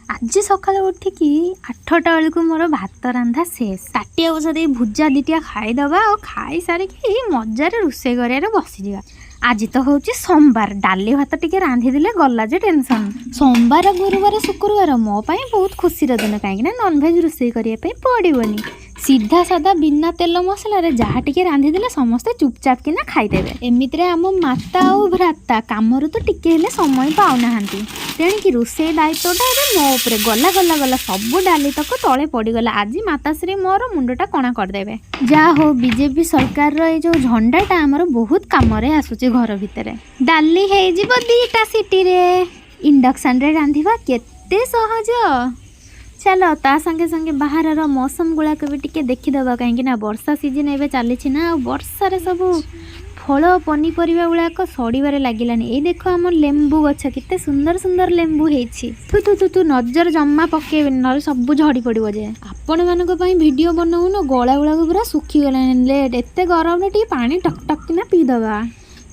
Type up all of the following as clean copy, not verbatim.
ଆଜି ସକାଳୁ ଉଠିକି 8ଟା ବେଳକୁ ମୋର ଭାତ ରାନ୍ଧା ଶେଷ। ତାଟିଆ ବସା ଦେଇ ଭୁଜା ଦିଟିଆ ଖାଇଦେବା ଆଉ ଖାଇସାରିକି ମଜାରେ ରୋଷେଇ କରିବାରେ ବସିଯିବା। ଆଜି ତ ହେଉଛି ସୋମବାର, ଡାଲି ଭାତ ଟିକେ ରାନ୍ଧିଦେଲେ ଗଲା ଯେ ଟେନସନ୍। ସୋମବାର, ଗୁରୁବାର, ଶୁକ୍ରବାର ମୋ ପାଇଁ ବହୁତ ଖୁସିର ଦିନ, କାହିଁକିନା ନନଭେଜ୍ ରୋଷେଇ କରିବା ପାଇଁ ପଡ଼ିବନି। ସିଧା ସାଧା ବିନା ତେଲ ମସଲାରେ ଯାହା ଟିକେ ରାନ୍ଧିଦେଲେ ସମସ୍ତେ ଚୁପଚାପ କିନା ଖାଇଦେବେ। ଏମିତିରେ ଆମ ମାତା ଆଉ ଭ୍ରାତା କାମରୁ ତ ଟିକେ ହେଲେ ସମୟ ପାଉନାହାନ୍ତି, ତେଣିକି ରୋଷେଇ ଦାୟିତ୍ୱଟା ଏବେ ମୋ ଉପରେ। ଗଲା ଗଲା ଗଲା, ସବୁ ଡାଲି ତକ ତଳେ ପଡ଼ିଗଲା। ଆଜି ମାତାଶ୍ରୀ ମୋର ମୁଣ୍ଡଟା କଣା କରିଦେବେ। ଯାହା ହଉ, ବିଜେପି ସରକାରର ଏଇ ଯେଉଁ ଝଣ୍ଡାଟା ଆମର ବହୁତ କାମରେ ଆସୁଛି ଘର ଭିତରେ। ଡାଲି ହେଇଯିବ 2ଟା ସିଟିରେ। ଇଣ୍ଡକ୍ସନରେ ରାନ୍ଧିବା କେତେ ସହଜ। ଚାଲ, ତା ସଙ୍ଗେ ସଙ୍ଗେ ବାହାରର ମୌସମ ଗୁଡ଼ାକ ବି ଟିକେ ଦେଖିଦେବା, କାହିଁକି ନା ବର୍ଷା ସିଜନ୍ ଏବେ ଚାଲିଛି ନା, ଆଉ ବର୍ଷାରେ ସବୁ ଫଳ ପନିପରିବା ଗୁଡ଼ାକ ସଡ଼ିବାରେ ଲାଗିଲାନି। ଏଇ ଦେଖ, ଆମ ଲେମ୍ବୁ ଗଛ କେତେ ସୁନ୍ଦର ସୁନ୍ଦର ଲେମ୍ବୁ ହେଇଛି। ଥୁ ଥୁ ଥୁ ଥୁ, ନଜର ଜମା ପକେଇବେନି, ନହେଲେ ସବୁ ଝଡ଼ି ପଡ଼ିବ ଯେ। ଆପଣମାନଙ୍କ ପାଇଁ ଭିଡ଼ିଓ ବନଉନ ଗଳା ଗୁଡ଼ାକ ପୁରା ଶୁଖିଗଲାଣି। ଲେଟ୍ ଏତେ ଗରମରେ ଟିକେ ପାଣି ଟକ୍ ଟକ୍ କିନା ପିଇଦେବା।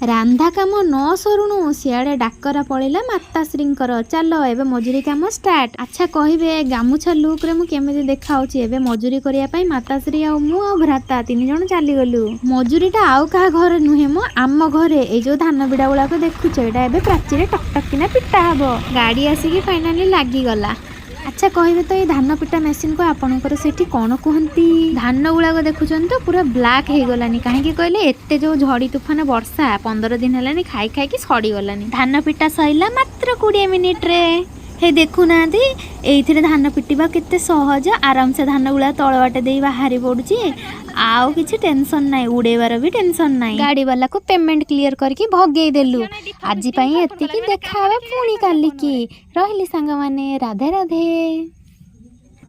ରାନ୍ଧା କାମ ନ ସରୁଣୁ ସିଆଡ଼େ ଡାକରା ପଡ଼ିଲା ମାତାଶ୍ରୀଙ୍କର, ଚାଲ ଏବେ ମଜୁରୀ କାମ ଷ୍ଟାର୍ଟ। ଆଚ୍ଛା କହିବେ, ଗାମୁଛା ଲୁକ୍ରେ ମୁଁ କେମିତି ଦେଖାଉଛି? ଏବେ ମଜୁରୀ କରିବା ପାଇଁ ମାତାଶ୍ରୀ ଆଉ ମୁଁ ଆଉ ଭ୍ରାତା ତିନି ଜଣ ଚାଲିଗଲୁ। ମଜୁରୀଟା ଆଉ କାହା ଘରେ ନୁହେଁ ମ, ଆମ ଘରେ। ଏଇ ଯୋଉ ଧାନ ବିଡ଼ା ଗୁଡ଼ାକ ଦେଖୁଛ, ଏଇଟା ଏବେ ପ୍ରାଚୀରେ ଟକ୍ ଟକ୍ କିନା ପିଟା ହବ। ଗାଡ଼ି ଆସିକି ଫାଇନାଲି ଲାଗିଗଲା। ଆଚ୍ଛା କହିବେ ତ, ଏଇ ଧାନ ପିଟା ମେସିନକୁ ଆପଣଙ୍କର ସେଠି କ'ଣ କୁହନ୍ତି? ଧାନ ଗୁଡ଼ାକ ଦେଖୁଛନ୍ତି ତ, ପୁରା ବ୍ଲାକ୍ ହେଇଗଲାନି। କାହିଁକି କହିଲେ, ଏତେ ଯୋଉ ଝଡ଼ି ତୁଫାନ ବର୍ଷା 15 ଦିନ ହେଲାଣି, ଖାଇ ଖାଇକି ସଡ଼ିଗଲାନି। ଧାନ ପିଟା ସଇଲା ମାତ୍ର 20 ମିନିଟ୍ରେ। ହେ ଦେଖୁନାହାନ୍ତି, ଏଇଥିରେ ଧାନ ପିଟିବା କେତେ ସହଜ। ଆରାମସେ ଧାନ ଗୁଡ଼ା ତଳ ବାଟେ ଦେଇ ବାହାରି ପଡ଼ୁଛି। ଆଉ କିଛି ଟେନସନ୍ ନାହିଁ, ଉଡ଼େଇବାର ବି ଟେନସନ୍ ନାହିଁ। ଗାଡ଼ିବାଲାକୁ ପେମେଣ୍ଟ କ୍ଲିୟର କରିକି ଭଗେଇ ଦେଲୁ। ଆଜି ପାଇଁ ଏତିକି, ଦେଖା ହେବା ପୁଣି କାଲିକି। ରହିଲି ସାଙ୍ଗମାନେ, ରାଧେ ରାଧେ।